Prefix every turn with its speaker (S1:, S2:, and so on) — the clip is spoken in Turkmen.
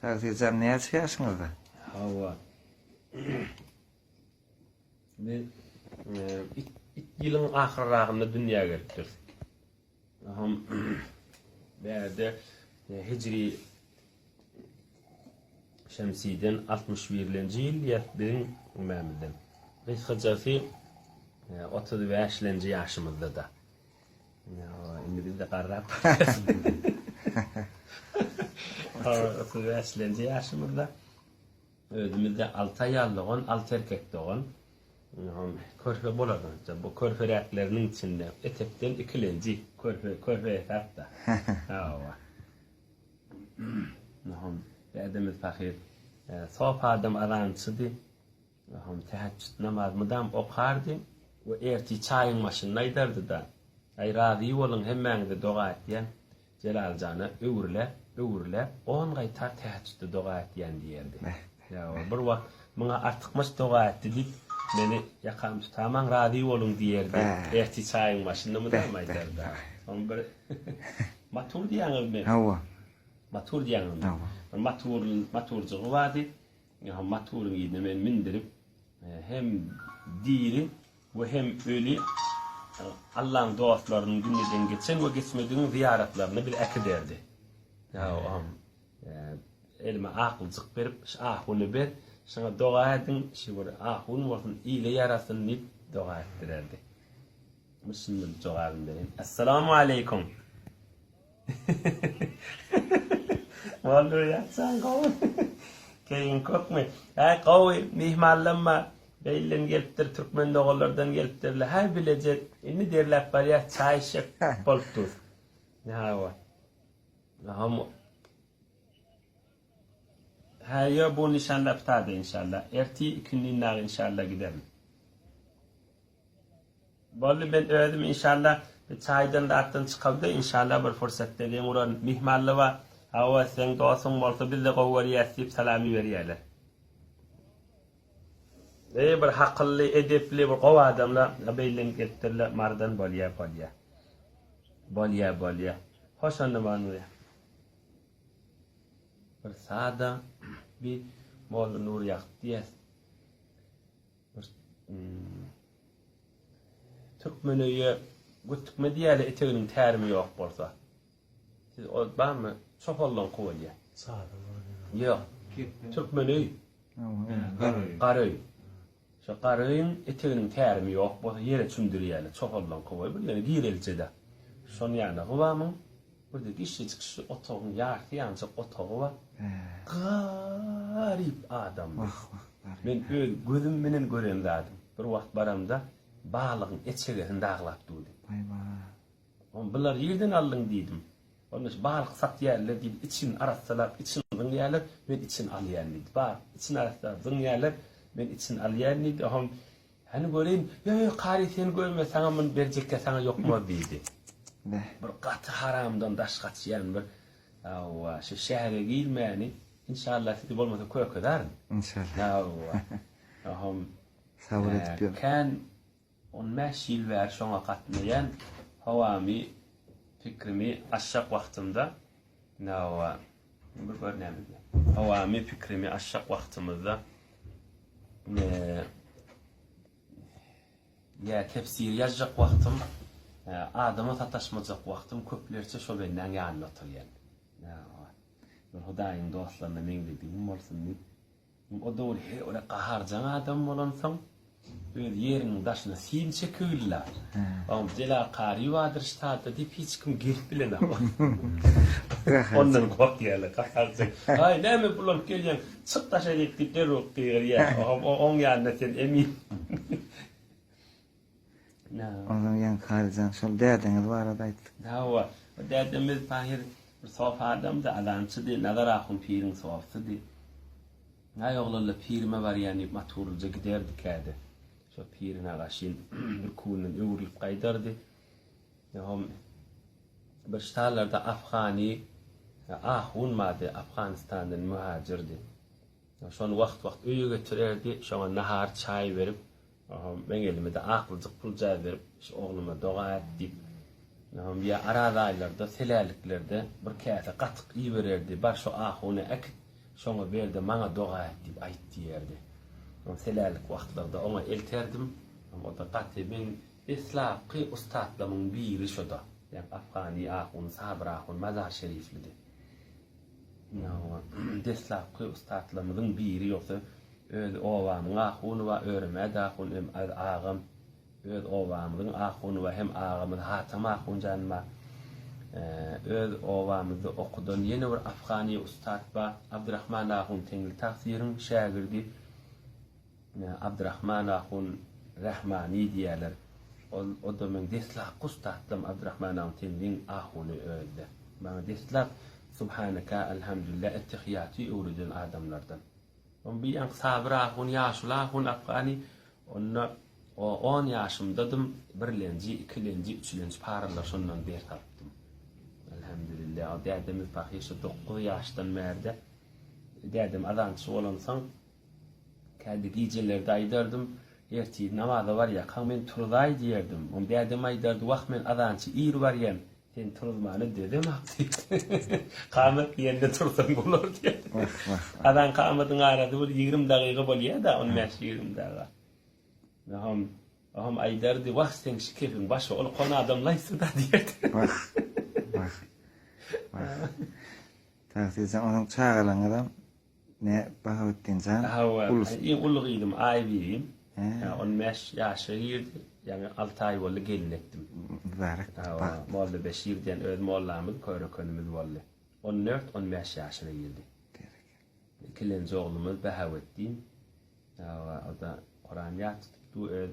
S1: Tagsyjan näçe ýaşyňyzda?
S2: Hawa. Biz it, it ýylyň ahyrragynda dünýä gelipdiris. Aham bärde hijri şemsiden 61-lenji ýyl diýýär biziň nämämizden. Gysgajasy 35-lenji ýaşymyzda-da. Indi biz de garrap barýas. 35-lenji ýaşymyzda özümizde alty aýal dogan, alty erkek dogan. Körpe bolardy. Bu körperäkleriniň içinde etekden ikilenji körpe, körpe hesapda. Hawa. Dädemiz pahyr sop adam azançydy. Ahun täheçjüt namaz mydam okardy we ertir çaýyň başynda aýdardy-da, Aý, razy boluň, hemmäňize doga etýän, Jelaljana öwrüläp, öwrüläp, on gaýtar täheçjütde doga etýän diýerdi. Ýa, bir wagt muňa artykmaç doga etdi diýip, meni ýakamy tutamaň, razy boluň diýerdi. Ertir çaýyň başynda mydam aýdardy. Soň bir Matur diýýäňizmi?
S1: Hawa.
S2: Matur diýýäňizmi?
S1: Hawa.
S2: Bir matur, maturjygy bardy. Ýa motoryň yzyna meni mindirip, hem diri we hem öli Allaň dostlarynyň dünýeden geçen we geçmedigiň zyýaratlaryna bizi äkiderdi. Ýa oam elime aklyjyk berip, şu ahuny ber, şuňa doga ediň, şu bir ahun bolsun, ile ýarasyn diýip doga etdirerdi. Bu şunda jogabyny bereýin. Essalamu aleýkum. Boldy ýatsaň gowy. Keýiň kökmi? Häý gowy, myhmanlamma. Beýlden gelipdir, türkmen doganlardan gelipdirler. Häý bileje, indi derläp barýas, çaý içjek bolup dur. Hawa. Aham. Hä ýo bu nişanla ptada inşallah. Ertir ikindin dagy inşallah giderin. Boldy men özüm inşallah bir çaýdan zatdan çykamda inşallah bir pursatda deň uraryn. Myhmanly bar. Hawa seň dostuň bolsa bizde gowy görýäs diýip salam iberýärler. Eý bir hakylly, edepli bir gowy adamlar beýlen gelipdirler Marydan bolýa bolýa. Bolýa bolýa. Hoş onda Manuýa. Bir sada bir Molla Nurýagt diýýäs. Bir Türkmen öýe götükme diýýärler eteginiň tärimi ýok bolsa. Siz o barmy? Çopanlaňky bolýar.
S3: Çadyr bolýar.
S2: Ýok. Türkmen öý. Gara öý. Şo gara öýüň eteginiň tärimi ýok bolsa ýere çümdürýärler. Çopanlaňky bolýar. Bir ýöne girelje-de. Şonuň ýanyna gybamyň bir-de kiçijik şu otagyň ýarysy ýanjak otagy bar. Garyp adamdy. Men öz gözüm bilen gören zadym. Bir wagt baramda balygyň eçegesini daglap durdy. Oňa bulary nirden aldyň diýdim. Onda şu balyk satýarlar diýdi. Içini arassalap, içini zyňýarlar, men içini alýan diýdi. Bar, içini arassalap zyňýarlar, men içini alýan diýdi. Oňa hany göreýin, ýok, ýok, kary seni görmez, saňa muny berjekkä saňa ýokmaz diýdi. Bir gaty haramdan daş gaçýan bir Hawa, şu şähere girmäni inşallah sizi bolmasa kökezaryn.
S1: Inşallah.
S2: Hawa. Aham.
S1: Sabyr edip ýör.
S2: Kän 15 ýyl bäri şoňa gatnaýan. Howamy, pikrimi aşjak wagtymda, hawa, bir gör näme diýýär. Howamy, pikrimi aşjak wagtymyzda, Ýa tefsir ýazjak wagtym, adama sataşmajak wagtym köplerçe şo bendäň ýanynda oturýan. Bir Hudaýyň dostlaryna meňzedigim bolsun diýip. O döwür he öle gaharjaň adam bolansoň, öz ýeriniň daşyna sim çekigilla. Oň Jelal kary bardyr ştatda diýip hiç kim gelip bilenok. Ondan gorkýarlar, gaharjaň. Aý, näme bulanyp gelýäň? Çyk daşa diýip diýip derrew gygyrýar. Oň ýanynda sen emin.
S1: Onsoň ýaňky Halyjan şol dädeňiz barada aýtdyk.
S2: Hawa, o dädemiz pahyr bir sopy adamdy, azançydy, Nazar ahun piriň sopysydy. Aý oglanlar pirime barýan diýip maturlyja giderdi käde. Şo pirine gaşyn bir künden öwrülip gaýdardy. Ýogam bir ştalarda afgany ahun bardy, Afganistandan mühajirdi. Şony wagt-wagt öýe getirerdi, şoňa nahar, çaý berip, meň elime-de aklyjyk puljaz berip, şu ogluma doga et diýip, ýa araz aýlarda, seläliklerde bir käse gatyk ibererdi, bar şu ahuny äkit. Şoňa ber-de maňa doga et diýip aýt diýerdi. Soň selälik wagtlarda oňa elterdim. O-da gaty meň deslapky ussatlarymyň biri şo-da. Ýa Afgany ahun Sabyr ahun Mazar Şeriflidi. Deslapky ussatlarymyzyň biri ýogsa öz obamyň ahuny bar Öremäd ahun hem öz agam öz obamyzyň ahuny bar hem agamyz Hatam ahun jan bar. Öz obamyzda okudan ýene bir afgany ussat bar Abdyrahman ahun Teňli tagsyryň şägirdi. Abdyrahman ahun Rahmany diýýärler. Ol o-da meň deslapky ussatlarym Abdyrahman ahun Teňliň ahuny özi-de. Maňa deslap Subhanaka, Alhamdulillah ettehiýaty öwreden adamlardan. Oň bir ýaňky Sabyr ahun, ýaşuly ahun Afgany, onda on ýaşymdadym, birlenji, ikilenji, üçlenji paralar şondan ders alypdym. Alhamdulillah, o dädemiz pahyr şo dokuz ýaşdan bärde dädem azançy bolansoň, Kädi gijelerde aýdardym, Ertir namaza barýarkaň meni turzaý diýerdim. Oň dädem aýdardy, Wah, men azançy ir barýan, sen turuzmana dözemok diýerdi. Kamat diýende tursaň bolar diýerdi.
S1: Wah, wah.
S2: Azan kamadyň arasy bir 20 dagyga bolýar-da, on bäş-ýigrimi daga. Oňam, oňam aýdardy, Wah, seň şu kepiň başga ulkan adamlaýsa-da diýerdi.
S1: Wah, wah, wah. Tagsyr jan, onuň çagalaryňyzam Ne Bahawetdin jan?
S2: Hawa,
S1: Ulus.
S2: iň uly gyzym Aýbibim.
S1: Hä.
S2: On bäş ýaşa girdi. Ýaňy alty aý boldy gelin etdim.
S1: Mübärek
S2: Hawa,
S1: bagt.
S2: Molla Beşir diýen öz mollamyz, körekenimiz boldy. On dört, on bäş ýaşyna girdi.
S1: Berekella.
S2: Ikilenji oglumyz Bahawetdin. Hawa, o-da Kuran ýat tutupdy öz.